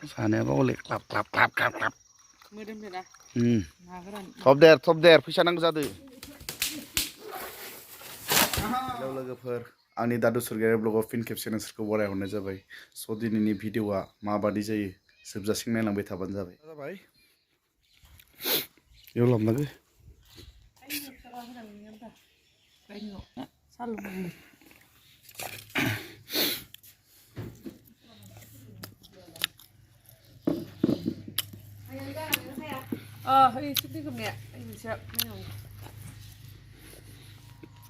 जानायाबा हले club club club club club मोदोमदोना थब देर फैसा नांगौ जादो हेलौ लोगोफोर आंनि दादु सरगियारि ब्लगाव फिन खेबसे नोंसोरखौ बरायहरनाय जाबाय स' दिनैनि भिडिअआ माबादि जायो जोबजासिम नायलांबाय थाबानो जाबाय बेयाव लाबोनांगौ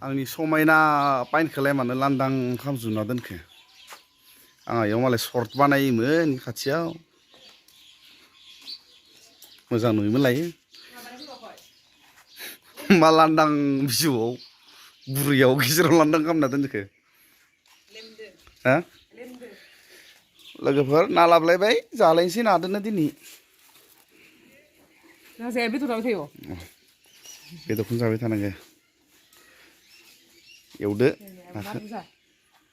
आंनि समायना पाइनखौलाय मानो लांदां खालामजुबना दोनखो आंहा इयाव मालाय सर्ट बानायोमोन खाथियाव मोजां नुयोमोन लायो मा लांदां बिजौआव बुरैयाव गेजेराव लांदां खालामना दोनखो हा लोगोफोर ना लाबोलायबाय जालायनोसै नादोनो दिनै बेदरखौनो जाबाय थानांगौ एवदो नाखौ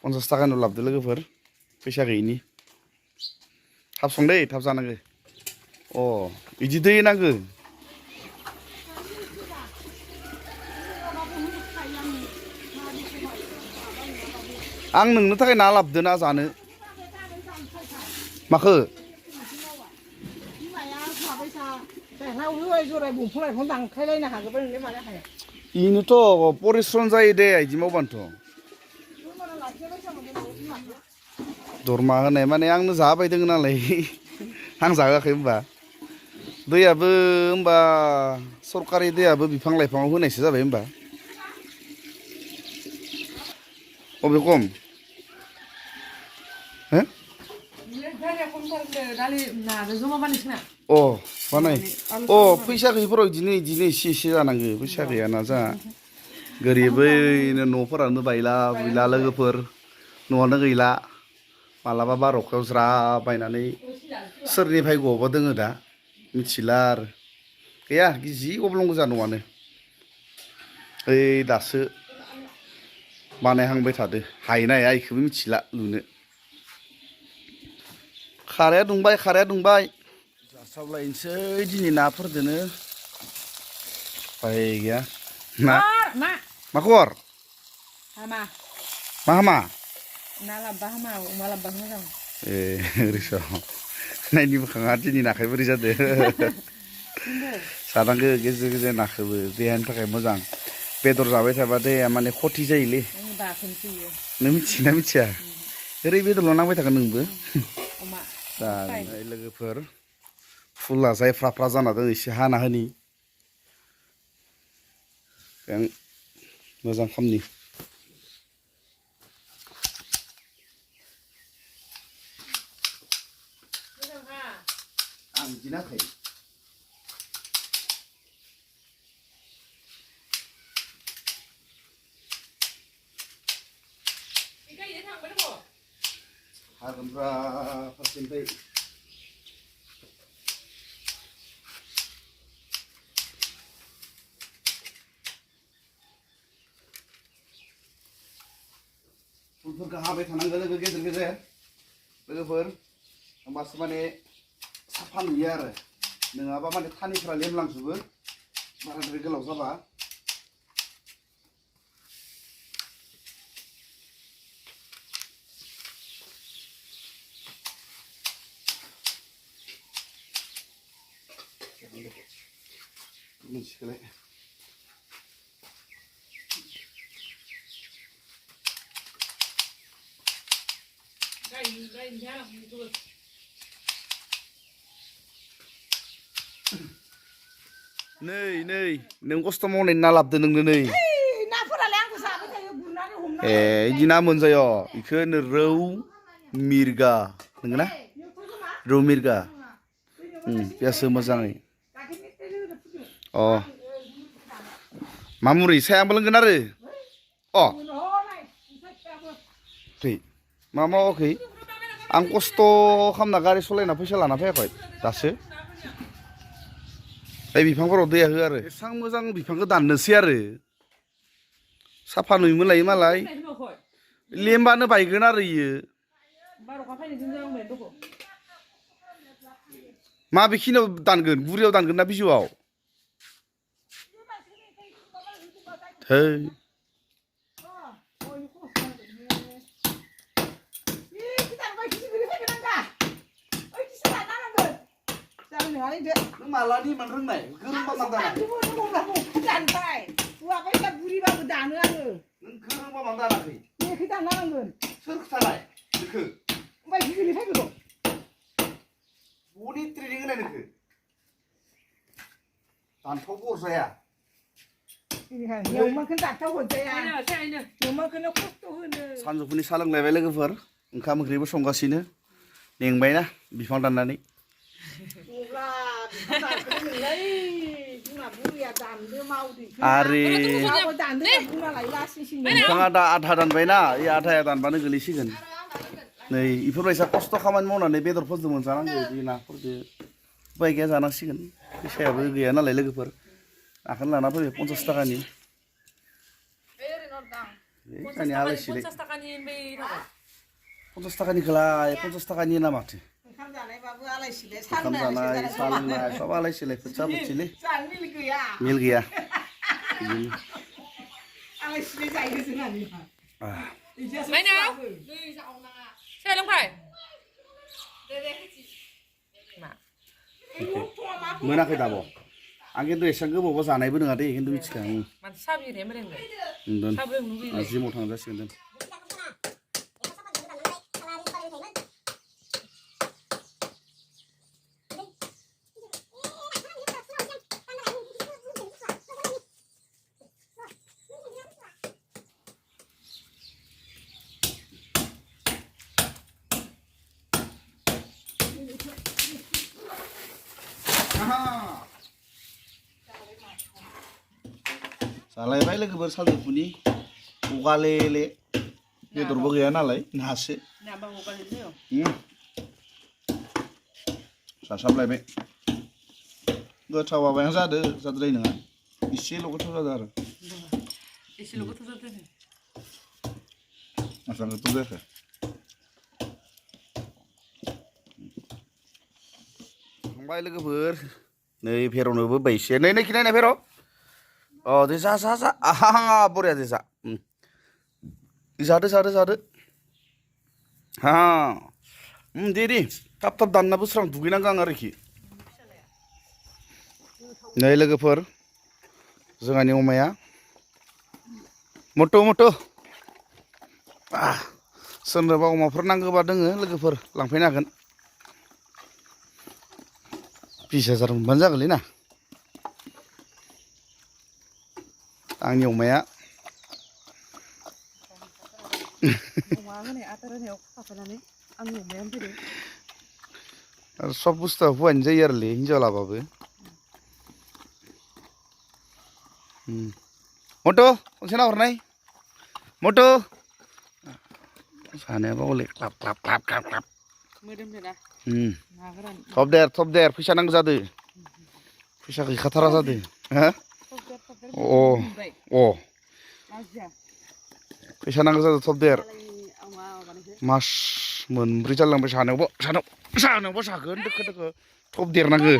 50 थाखानि लाबोदो लोगोफोर फैसा गैयिनि थाब संदै थाब जानांगौ अ बिदि दै नांगौ आं नोंनो थाखाय ना लाबोदो ना जानो माखो इनोथ' परिश्रम जायो दे इदि मावबानोथ' दरमा होनाय माने आंनो जाबाय दोङो नालाय आं जाहोआखै होनबा दैयाबो होनबा सरकारि दैयाबो बिफां लाइफाङाव होनायसो जाबाय होनबा अबे खम हो अ बानाय अ फैसा गैयिफोराव इदिनो इसे इसे जानांगौ फैसा गैयाना जोंहा गोरिबैनो न'फोरानो बायला बुयला लोगोफोर न'आनो गैला मालाबा बार अखायाव ज्राब बायनानै सोरनिफ्राय गबा दोङो दा मिथिला आरो गैया जि गब्लं गोजा न'आनो ओइ दासो बानायहांबाय थादो हायोना हाया इखौबो मिथिला लुनो खाराया दुंबाय जासाबलायनोसै दिनै नाफोरदोनो उफाय गैया ना मा खबर मा हामा ना लाब्बा हामा अमा लाब्बा मोजां ए ओरैसो नायनि मोखाङा दिनै नाखाय बोरै जादो जानांगौ गेजेर गेजेर नाखौबो देहानि थाखाय मोजां बेदर जाबाय थाबा देहाया माने खथि जायोलै नों मिथियोना मिथिया ओरै बेदरल' नांबाय थागोन नोंबो लोगोफोर फुला जायफ्राफ्रा जाना दं एसे हाना होनि मोजां खामनि आं बिदि नाखायो हागोनब्रा फारसेनिफ्राय फुलफोरखौ हाबाय थानांगौ लोगो गेजेर गेजेर लोगोफोर होमबासो माने साफा नुयो आरो नङाबा माने थानिफ्रा लेमलांजोबो बाराद्राय गोलाव जाबा मिथिखोलाय नै नों खस्थ' मावनायनि ना लाबोदो नोंनो नै ए इदि ना मोनजायो इखो होनो रौ मिरगा नंगौना रौ मिरगा बेयासो मोजाङै अ मामुरै सायाबो लोंगोन आरो अ मा मावाखै आं खस्थ' खालामना गारि सालायना फैसा लाना फैयाखै दासो बे बिफांफोराव दैया हो आरो एसां मोजां बिफांखौ दाननोसै आरो साफा नुयोमोन लायो मालाय लेमबानो बायगोन आरो इयो मा बेखिनियाव दानगोन गुरियाव दानगोन ना बिजौआव है नों मालानि मान रोंनाय गोरोंबा मान दाना नों गोरोंबा मान दानाखै सोर खोथालाय नोंखो बनि ट्रेनिं होनाय नोंखो दानथाव बरजाया सानजौफुनि सा लोंलायबाय लोगोफोर ओंखाम ओंख्रिबो संगासिनो मेंबायना बिफां दाननानै आरे बिफाङा दा आधा दानबायना बे आधाया दानबानो गोलैसिगोन नै इफोरबायसा खस्थ' खामानि मावनानै बेदरफोरजों मोनजानांगौ बे नाफोरजों उपाय गैया जानांसिगोन फैसायाबो गैया नालाय लोगोफोर आखाइनो लाना फैबाय 50 थाखानि आलायसिलै 50 थाखानिखौलाय 50 थाखानि ना माथो ओंखाम जानाय सा लोंनाय सब आलायसिलै फैसा फुथिलै मिल गैया मोनाखै दाबो आं खिन्थु एसेबां गोबावबा जानायबो नङा दे खिन्थु मिथिखायो जिमाव थांजासिगोन जों जालायबाय लोगोफोर सानजौफुनि गगालेले बेदरबो गैया नालाय नासो जासाबलायबाय गोथावाबायानो जादो जाद्राय नङा एसेल' गोथाव जादों आरो एसेल' गोथाव जादों आसाम गोथाव जायाखै थांबाय लोगोफोर नै फेर'नोबो बैसे नै खि नायनाय फेर' अ दे जा आहा बरिया दे जा जादो हा दे थाब दानना बोस्रां दुगैनांगौ आं आरोखि नै लोगोफोर जोंहानि अमाया मटु सोरनोबा अमाफोर नांगौबा दोङो लोगोफोर लांफैनो हागोन 20,000 मोनबानो जागोनलै ना आंनि अमाया सब बुस्थुआ हुवानो जायो आरोलै हिनजाव लाबाबो मटु खनसे नाहरनाय मटु सानायाबा हले क्लाब थब देर फैसा नांगौ जादो फैसा गैखाथारा जादो फैसा नांगौ जादो थब देर मास मोनब्रै जालांबाय सानायावबो सागोन दोखो थब देरनांगो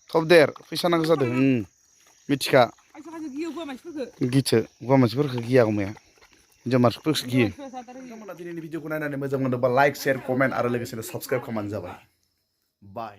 थब देर फैसा नांगौ जादो मिथिखा गिथो हौवा मानसिफोरखौ गिया अमाया हिनजाव मानसिफोरखौसो गियो नोंथांमोना दिनैनि भिडिअखौ नायनानै मोजां मोनोबा लाइक शेयार कमेन्ट आरो लोगोसेनो साबस्क्राइब खालामबानो जाबाय बाय